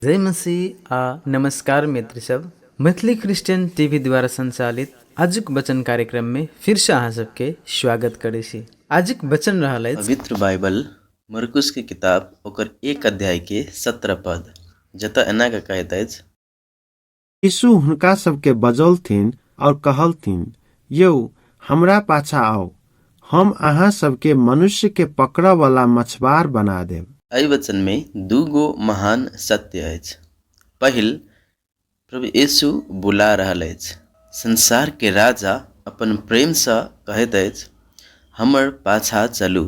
जय मसीह आ नमस्कार मित्र सब। मैथिली क्रिश्चियन टीवी द्वारा संचालित आजुक वचन कार्यक्रम में फिर से अहाँ सबके स्वागत करै छी। आजुक वचन रहल अछि पवित्र बाइबल मरकुस के किताब ओकर 1 अध्याय के 17 पद, जतऽ एना कऽ कहैत अछि, यीशु हुनका सबके बजौलथिन और कहलथिन, यौ हमरा पाछा आउ, हम अहाँ सबके मनुष्य के पकड़ऽ वला मछवार बना देब। एहि वचन में दू गो महान सत्य अछि। पहिल, प्रभु यीशु बुला रहल अछि। संसार के राजा अपन प्रेम सँ कहैत अछि, हमर पाछा चलू।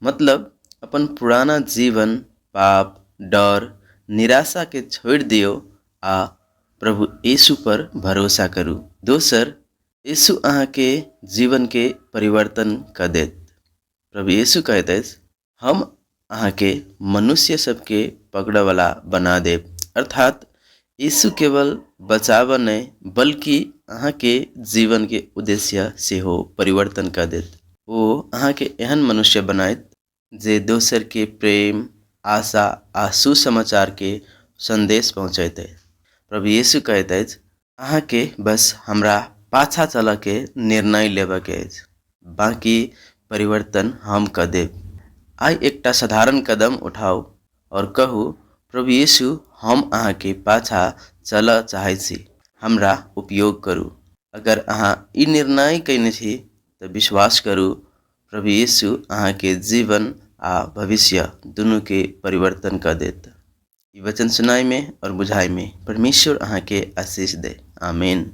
मतलब अपन पुराना जीवन, पाप, डर, निराशा के छोड़ि दियौ आ प्रभु यीशु पर भरोसा करू। दोसर, यीशु अहाँके जीवनके परिवर्तन कऽ देत। प्रभु यीशु कहैत अछि, हम अहाँके मनुष्य सबके पकड़ऽवला बना देब। अर्थात यीशु केवल बचाबऽ नहि, बल्कि अहाँके जीवनके उद्देश्य सेहो परिवर्तन कऽ देत। ओ अहाँके एहन मनुष्य बनायत जे दोसरके प्रेम, आशा आ सुसमाचारके सन्देश पहुँचेतै। प्रभु यीशु कहैत अछि, अहाँके बस हमरा पाछा चलऽके निर्णय लेबऽके अछि, बाँकी परिवर्तन हम कऽ देब। आइ एकटा साधारण कदम उठाउ और कहू, प्रभु यीशु, हम अहाँके पाछा चलऽ चाहै छी, हमरा उपयोग करू। अगर अहाँ ई निर्णय कयने छी तऽ विश्वास करू, प्रभु यीशु अहाँके जीवन आ भविष्य दुनूके परिवर्तन कऽ देत। ई वचन सुनाइमे और बुझाइमे परमेश्वर अहाँके आशीष दे। आमीन।